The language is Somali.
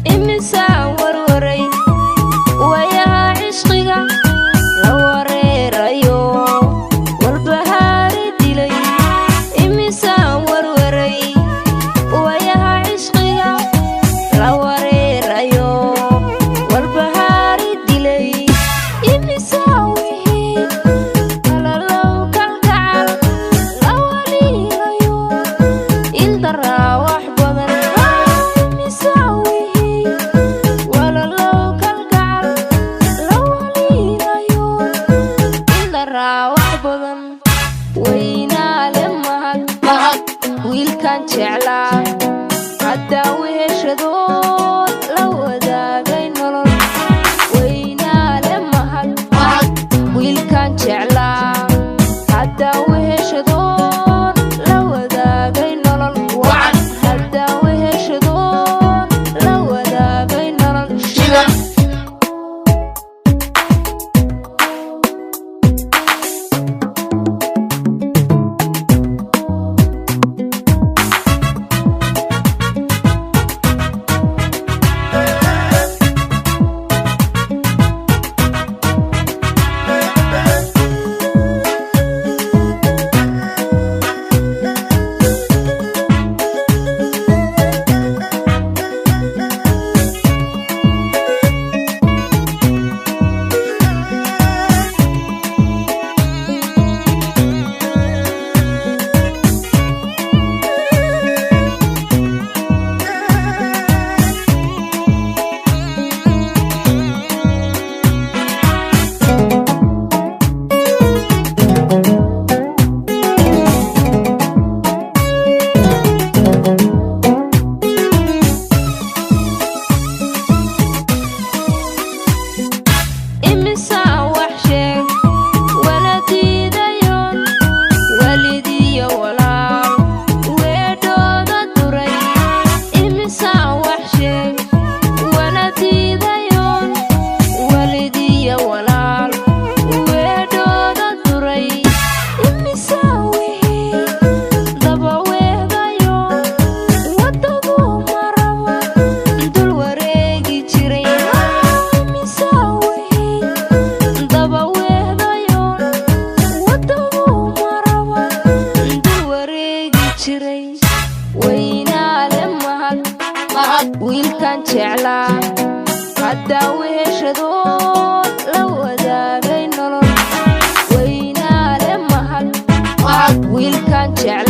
Imisaan warwaray wayaha cishqiga la wareerayo, walbahaari dilay. Imisaan warwaray wayaha cishqiga la wareerayo, walbahaari dilay. Imisaan wixii kalalow kalgacal la waliilayo, ildaraa wax badan. Imisaan wixii walalow kalgacal la waliilayo, ildaraa wax badan. Weynaale mahad wiilkan jeclaa, haddaa weheshadood la wadaagay nolol. Weynaale mahad wiilkan jeclaa, haddaa weheshadood la wadaagay nolol. Haddaa weheshadood la wadaagay nolol. Imisaan wax sheeg wala diidayoon, walidiyo walaal weedhooda duray. Imisaan wax sheeg wala diidayoon, walidiyo walaal weedhooda duray. Imisaan wixii daba weehdayo, waddadu maraba dul wareegi jiray. Imisaan wixii daba weehdayo, waddadu maraba dul wareegi jiray. Weynaale mahad wiilkan jeclaa, haddaa weheshadood la wadaagay nolol. Weynaale mahad wiilkan jeclaa.